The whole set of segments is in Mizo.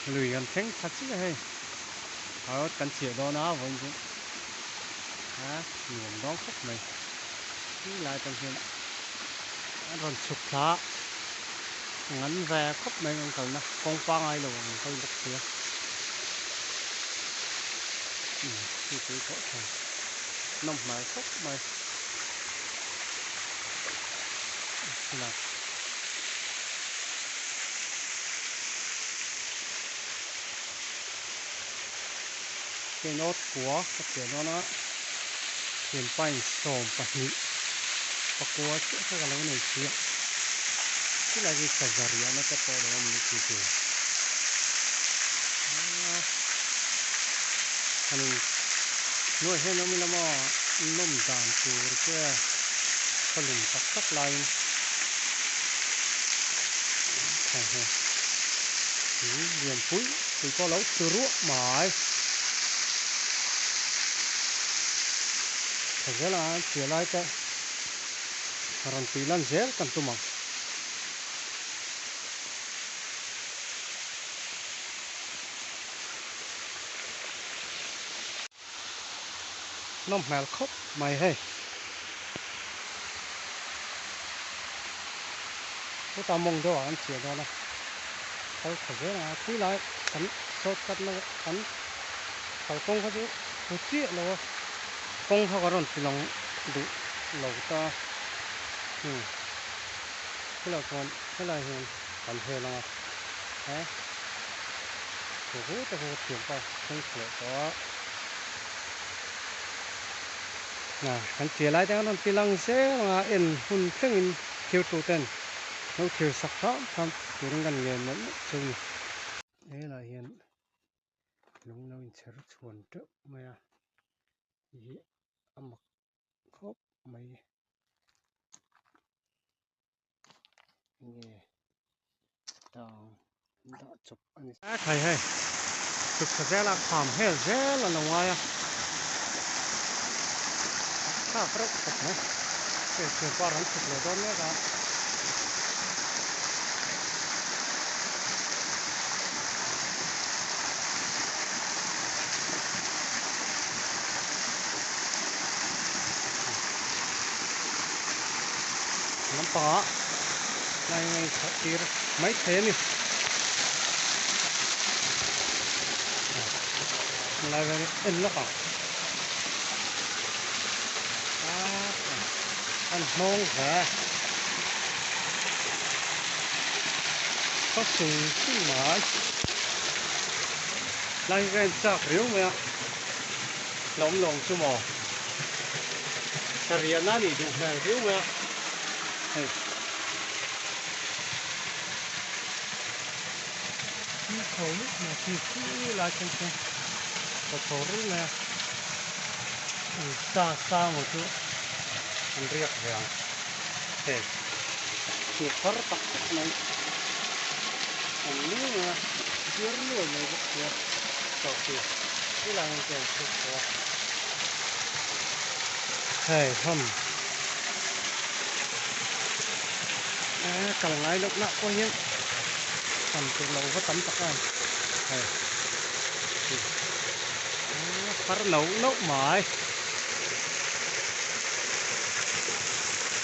Lui kan thleng thla chiah hei Arot kan chiah dawn a vawiin chu a nuam dawn khawp mai ti lai atang hian a rawn chhuk thla a ngan ve khawp mai kan kalna kawng pangai lo ang kal bawk sia umm khi tui pawh tha nawm hmel khawp mai. Kenawt kua ka chhiah dawn a thian pain 12 pakua chiah kha ka lo nei chiah chulai hi saza riahna te pawh a lo awm leh tih tur han in hnuai hian awm ila maw nawm dan tur che khaw lum tak tak laiin hei hei thing lian pui pui pawh a lo tlu ruah mai tha zel ang a chhia lai te rawn tih lan zel kan tum ang. Nawm hmel khawp mai hei. Chutah mawng deuh ah an chhiah dawn a, kal tha zel ang a, khi lai kan shortcut na kan kalkawng kha chu hu chiah lo a, kawng kha ka rawn ti lang duh lo ta a, hmm khilai chuan helai hian kan hel ang a, he thu te khu thianpa thleng thla leh tawh a. Kan tia lai te khan rawn ti lang zel ang a, en hun thlengin thirtu ten lo thir sak hram hram turin kan ngen mawlh mawlh chu a ni. Helai hian lung lo inchher chhuan teuh mai a, hei hi a mak khawp mai. Enge tang an dah chawp a ni. A thai hei chhuk thla zel a kham hel zel a lo ngai a a thlak reuh khawp mai hei thianpa rawn chhuk leh dawn mek a. Lampangah lai ngai chhoh tir mai thei a ni. Lai vel hi en lawk ang. An hnawng hle. Khaw sung sung mai. Lai hi ka en chak riau mai a. Hlawm lawng chu maw? Sariana nih duh hmel viau mai a hei. Khi chho lut mai khi khi lai thleng khian ka chho rul mai a ui sa sa maw chu an riak ve ang hei hmuh thar tak tak mai an ni mai a biar nuai mai bawk sia chauh khi helai hian chuan chhuk chho a hei ham eh kal ngai loh lah pawh hian tam tur lo va tam tak a hei har noh noh mai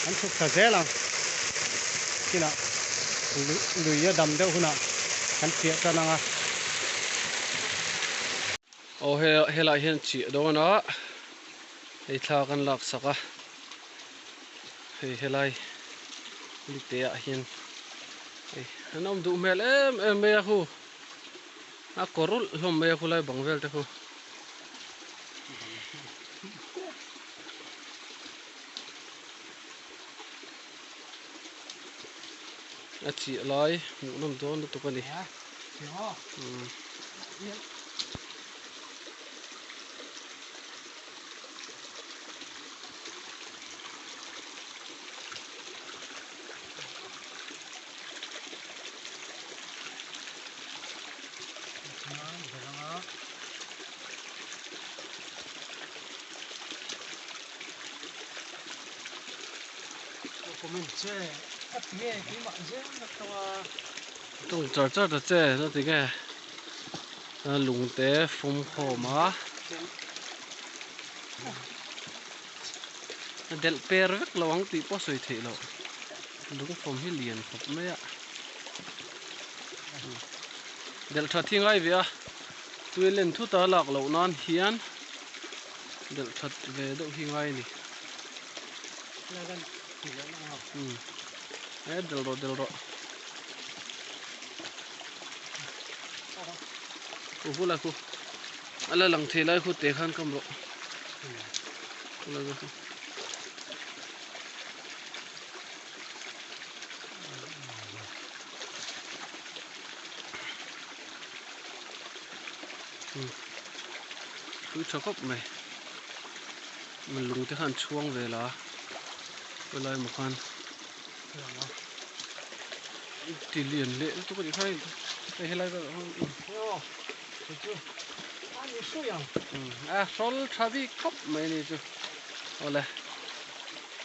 an chhuk thla zel ang kinah lui a dam deuh hunah kan chiah tan ang a. Aw he helai hian chiah dawn a hei thla kan lak sak a hei helai lite ah hian hei an awm duh hmel em em mai a khu a kawr rulh hlawm mai a khulai bang vel te khu. A chiah lai hmuh nawm dawn lutuk a ni. Tawng char char ta che na ti nge. Lung te fawm khawm a a delh per vek lo ang tih pawh sawi theih loh lung fawm hi lian khawp mai a delh that hi ngai ve a tui len thut a lak loh nan hian delh that ve deuh hi ngai a ni e delh rawh delh rawh. Khu khu lai khu a la lang thei lai khu te khan kam rawh khu lai khu thui tha khawp mai lung te khan chhuang ve la khawilai maw khan. Ti lian leh lutuk a nih kha hei helai vel ah hian a hrawl tha bik khawp mai a ni chu awle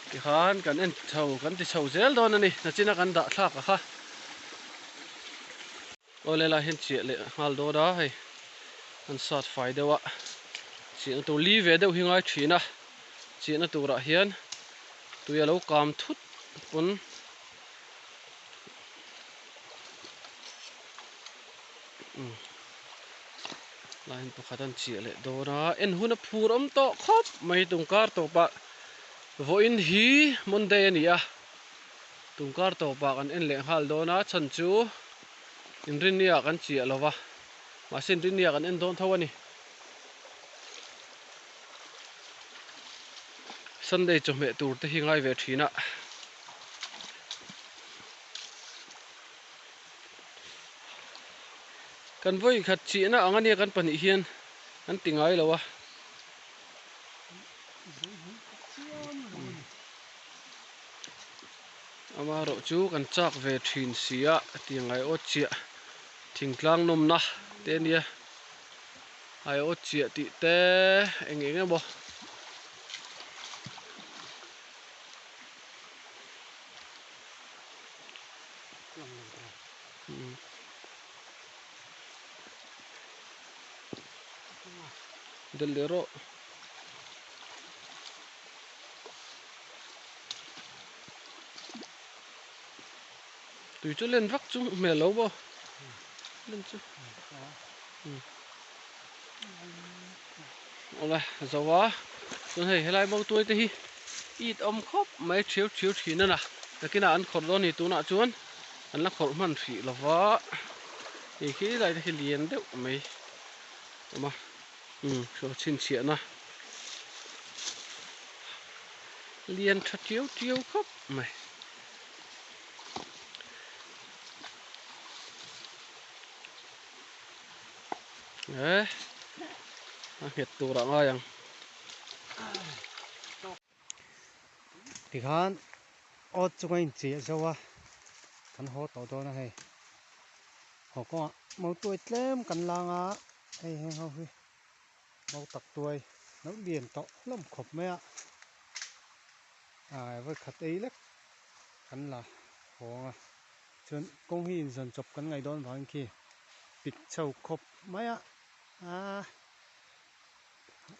tikhan kan en chho kan ti chho zel dawn a ni nachina kan dah thlak a kha awle lai hian chiah leh nghal dawn a hei an sat fai deuh a chiahna tur li ve deuh hi ngai thin a chiahna turah hian tui a lo kam thut pawn line pakhat an chiah leh dawn a en hun a phur awm tawh khawp mai tungkar tawpah vawiin hi Monday a ni a tungkar tawpah kan en leh nghal dawn a chhan chu inrinni ah kan chiah lo va mahse inrinni ah kan en dawn tho a ni. Sunday chawhmeh tur te hi ngai ve thin a. Kan vawi khat chihna ang ania kan pahnih hian an ti ngai lo a. Amaherawh chu kan chak ve thin si a ti ngai aw chiah thingtlang nawmna te ania. Ai aw chiah tih te eng eng emaw. Del leh rawh. Tui chu len vak chu hmel lo maw len chu awle zo a chuan hei helai bo tuai te hi it awm khawp mai thiau thiau thin a na nakinah an khawrh dawn a ni tunah chuan an la khawrh hman hrih lo va hei khi lai te khi lian deuh mai awm a umm saw chhinchhiahna lian tha tiau tiau khawp mai. Eh a nghet tur ah ngai ang. Tikhan awt chunga inchiah zo a kan haw tawh dawn a hei haw kawngah mautuai tlem kan lang a hei heng ho hi mautak tuai lo lian tawh hlawm khawp mai a. Ah vawikhat ei lek kan la hawng a chuan kawng hi inzawn chawp kan ngaih dawn vangin khi pik chho khawp mai a ah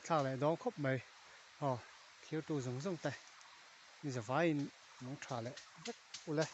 thlak leh dawn khawp mai aw thirtu zawng zawng te ni zavaiin lung tha leh vek ule.